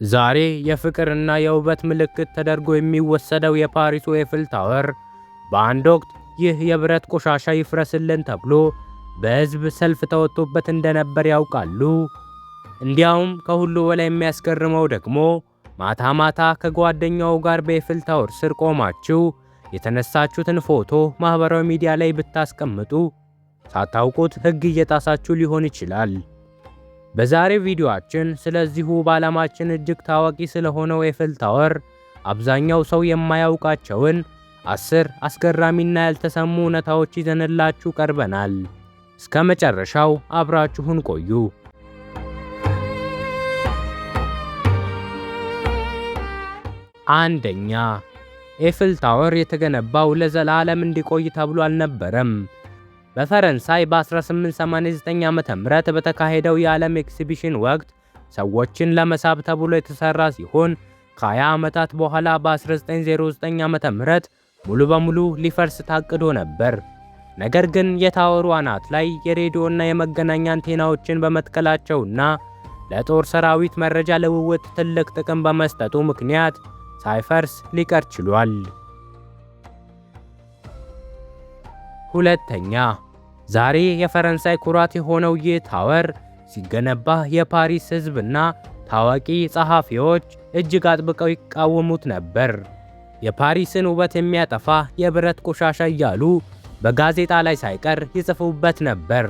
ዛሬ የፍቅርና የውበት ምልክት ተደርጎ የሚወሰደው የፓሪሱ ኤፍል ታወር በአንድ ወቅት ይህ የብረት ቆሻሻ ይፍረስልን ተብሎ በሕዝብ ሰልፍ ተወጥቶበት እንደነበር ያውቃሉ? እንዲያውም ከሁሉ በላይ የሚያስገርመው ደግሞ ማታ ማታ ከጓደኛው ጋር በኤፍል ታወር ስር ቆማችሁ የተነሳችሁትን ፎቶ ማህበራዊ ሚዲያ ላይ ብታስቀምጡ ሳታውቁት ሕግ እየጣሳችሁ ሊሆን ይችላል። በዛሬው ቪዲዮአችን ስለዚሁ በዓለማችን እጅግ ታዋቂ ስለሆነው ኤፍል ታወር አብዛኛው ሰው የማያውቃቸውን 10 አስገራሚና ያልተሰሙ እውነታዎች ይዘንላችሁ ቀርበናል። እስከ መጨረሻው አብራችሁን ቆዩ። አንደኛ፣ ኤፍል ታወር የተገነባው ለዘላለም እንዲቆይ ተብሎ አልነበረም። በፈረንሳይ በ1889 ዓ.ም በተካሄደው የዓለም ኤግዚቢሽን ወቅት ሰዎችን ለመሳብ ተብሎ የተሰራ ሲሆን፣ ከ20 ዓመታት በኋላ በ1909 ዓ.ም ሙሉ በሙሉ ሊፈርስ ታቅዶ ነበር። ነገር ግን የታወሩ አናት ላይ የሬዲዮና የመገናኛ አንቴናዎችን በመትከላቸውና ለጦር ሰራዊት መረጃ ልውውጥ ትልቅ ጥቅም በመስጠቱ ምክንያት ሳይፈርስ ሊቀር ችሏል። ሁለተኛ፣ ዛሬ የፈረንሳይ ኩራት የሆነው ይህ ታወር ሲገነባ የፓሪስ ሕዝብና ታዋቂ ጸሐፊዎች እጅግ አጥብቀው ይቃወሙት ነበር። የፓሪስን ውበት የሚያጠፋ የብረት ቆሻሻ እያሉ በጋዜጣ ላይ ሳይቀር ይጽፉበት ነበር።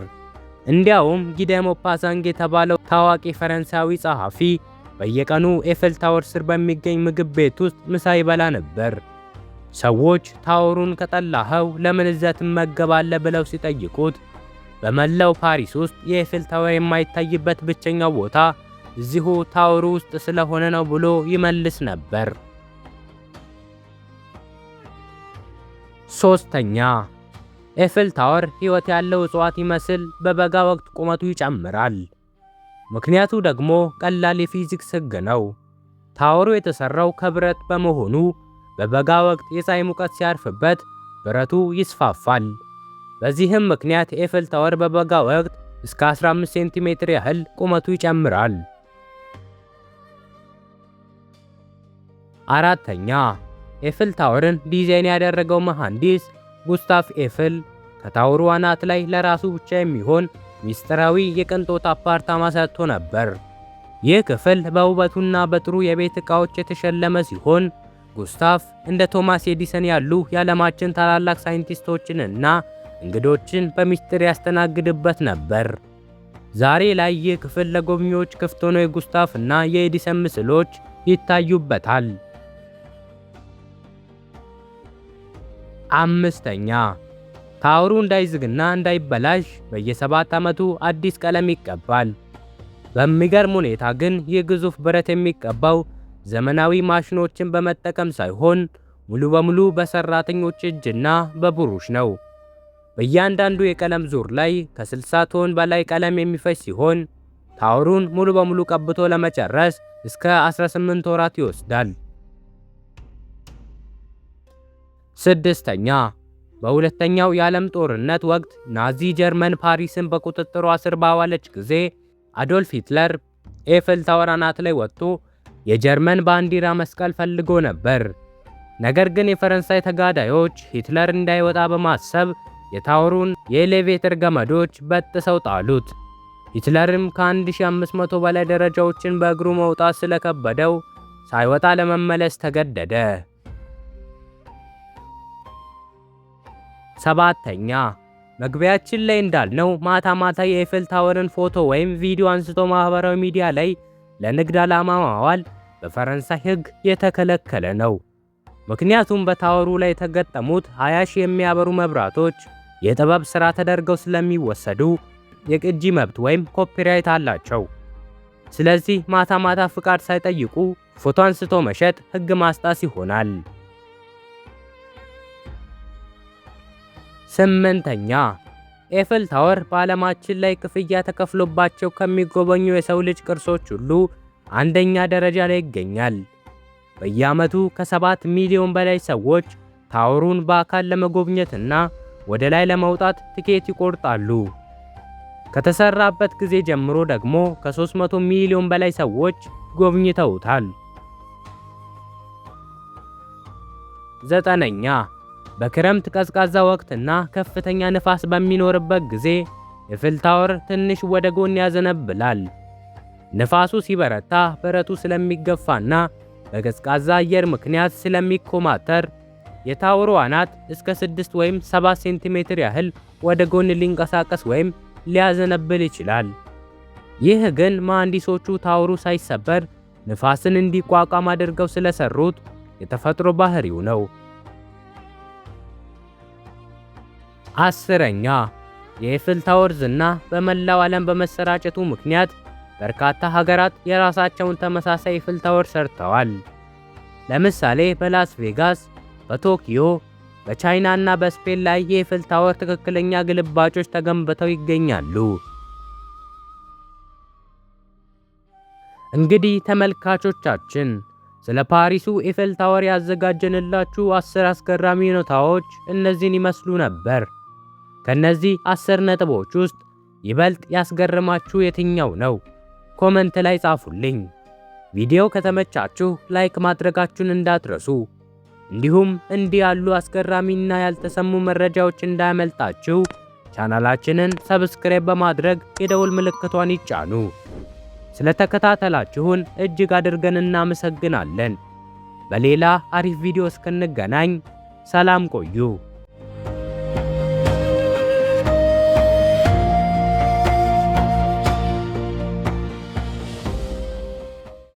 እንዲያውም ጊ ደ ሞፓሳንግ የተባለው ታዋቂ ፈረንሳዊ ጸሐፊ በየቀኑ ኤፍል ታወር ስር በሚገኝ ምግብ ቤት ውስጥ ምሳ ይበላ ነበር። ሰዎች ታወሩን ከጠላኸው ለምን እዚያ ትመገባለህ ብለው ሲጠይቁት፣ በመላው ፓሪስ ውስጥ የኤፍል ታወር የማይታይበት ብቸኛው ቦታ እዚሁ ታወሩ ውስጥ ስለሆነ ነው ብሎ ይመልስ ነበር። ሶስተኛ፣ ኤፍል ታወር ሕይወት ያለው እጽዋት ይመስል በበጋ ወቅት ቁመቱ ይጨምራል። ምክንያቱ ደግሞ ቀላል የፊዚክስ ሕግ ነው። ታወሩ የተሰራው ከብረት በመሆኑ በበጋ ወቅት የፀሐይ ሙቀት ሲያርፍበት ብረቱ ይስፋፋል። በዚህም ምክንያት ኤፍል ታወር በበጋ ወቅት እስከ 15 ሴንቲሜትር ያህል ቁመቱ ይጨምራል። አራተኛ፣ ኤፍል ታወርን ዲዛይን ያደረገው መሐንዲስ ጉስታፍ ኤፍል ከታወሩ አናት ላይ ለራሱ ብቻ የሚሆን ሚስጥራዊ የቅንጦት አፓርታማ ሰርቶ ነበር። ይህ ክፍል በውበቱና በጥሩ የቤት ዕቃዎች የተሸለመ ሲሆን፣ ጉስታፍ እንደ ቶማስ ኤዲሰን ያሉ የዓለማችን ታላላቅ ሳይንቲስቶችንና እንግዶችን በሚስጥር ያስተናግድበት ነበር። ዛሬ ላይ ይህ ክፍል ለጎብኚዎች ክፍት ሆኖ የጉስታፍ እና የኤዲሰን ምስሎች ይታዩበታል። አምስተኛ፣ ታወሩ እንዳይዝግና እንዳይበላሽ በየ7 ዓመቱ አዲስ ቀለም ይቀባል። በሚገርም ሁኔታ ግን ይህ ግዙፍ ብረት የሚቀባው ዘመናዊ ማሽኖችን በመጠቀም ሳይሆን ሙሉ በሙሉ በሰራተኞች እጅና በብሩሽ ነው። በእያንዳንዱ የቀለም ዙር ላይ ከ60 ቶን በላይ ቀለም የሚፈጅ ሲሆን፣ ታወሩን ሙሉ በሙሉ ቀብቶ ለመጨረስ እስከ 18 ወራት ይወስዳል። ስድስተኛ፣ በሁለተኛው የዓለም ጦርነት ወቅት ናዚ ጀርመን ፓሪስን በቁጥጥሯ ስር ባዋለች ጊዜ አዶልፍ ሂትለር ኤፍል ታወር አናት ላይ ወጥቶ የጀርመን ባንዲራ መስቀል ፈልጎ ነበር። ነገር ግን የፈረንሳይ ተጋዳዮች ሂትለር እንዳይወጣ በማሰብ የታወሩን የኤሌቬተር ገመዶች በጥሰው ጣሉት። ሂትለርም ከ1500 በላይ ደረጃዎችን በእግሩ መውጣት ስለከበደው ሳይወጣ ለመመለስ ተገደደ። ሰባተኛ፣ መግቢያችን ላይ እንዳልነው ማታ ማታ የኤፍል ታወርን ፎቶ ወይም ቪዲዮ አንስቶ ማህበራዊ ሚዲያ ላይ ለንግድ ዓላማ ማዋል በፈረንሳይ ሕግ የተከለከለ ነው። ምክንያቱም በታወሩ ላይ የተገጠሙት 20 ሺህ የሚያበሩ መብራቶች የጥበብ ሥራ ተደርገው ስለሚወሰዱ የቅጂ መብት ወይም copyright አላቸው። ስለዚህ ማታ ማታ ፍቃድ ሳይጠይቁ ፎቶ አንስቶ መሸጥ ሕግ ማስጣስ ይሆናል። ስምንተኛ፣ ኤፍል ታወር በዓለማችን ላይ ክፍያ ተከፍሎባቸው ከሚጎበኙ የሰው ልጅ ቅርሶች ሁሉ አንደኛ ደረጃ ላይ ይገኛል። በየዓመቱ ከ7 ሚሊዮን በላይ ሰዎች ታወሩን በአካል ለመጎብኘትና ወደ ላይ ለመውጣት ትኬት ይቆርጣሉ። ከተሰራበት ጊዜ ጀምሮ ደግሞ ከ300 ሚሊዮን በላይ ሰዎች ጎብኝተውታል። ዘጠነኛ፣ በክረምት ቀዝቃዛ ወቅትና ከፍተኛ ንፋስ በሚኖርበት ጊዜ ኤፍል ታወር ትንሽ ወደ ጎን ያዘነብላል። ንፋሱ ሲበረታ ብረቱ ስለሚገፋና በቀዝቃዛ አየር ምክንያት ስለሚኮማተር የ tower ኡ አናት እስከ 6 ወይም 7 ሴንቲሜትር ያህል ወደ ጎን ሊንቀሳቀስ ወይም ሊያዘነብል ይችላል። ይህ ግን መሐንዲሶቹ tower ኡ ሳይሰበር ንፋስን እንዲቋቋም አድርገው ስለሰሩት የተፈጥሮ ባህሪው ነው። 10ኛ፣ የኤፍል ታወር ዝና በመላው ዓለም በመሰራጨቱ ምክንያት በርካታ ሀገራት የራሳቸውን ተመሳሳይ ኤፍል ታወር ሰርተዋል። ለምሳሌ በላስ ቬጋስ፣ በቶኪዮ፣ በቻይና እና በስፔን ላይ የኤፍል ታወር ትክክለኛ ግልባጮች ተገንብተው ይገኛሉ። እንግዲህ ተመልካቾቻችን፣ ስለ ፓሪሱ ኤፍል ታወር ያዘጋጀንላችሁ 10 አስገራሚ እውነታዎች እነዚህን ይመስሉ ነበር። ከነዚህ 10 ነጥቦች ውስጥ ይበልጥ ያስገረማችሁ የትኛው ነው? Comment ላይ ጻፉልኝ። ቪዲዮ ከተመቻችሁ like ማድረጋችሁን እንዳትረሱ። እንዲሁም እንዲህ ያሉ አስገራሚና ያልተሰሙ መረጃዎች እንዳያመልጣችሁ ቻናላችንን subscribe በማድረግ የደወል ምልክቷን ይጫኑ። ስለተከታተላችሁን እጅግ አድርገን እናመሰግናለን። በሌላ አሪፍ ቪዲዮ እስክንገናኝ ሰላም ቆዩ።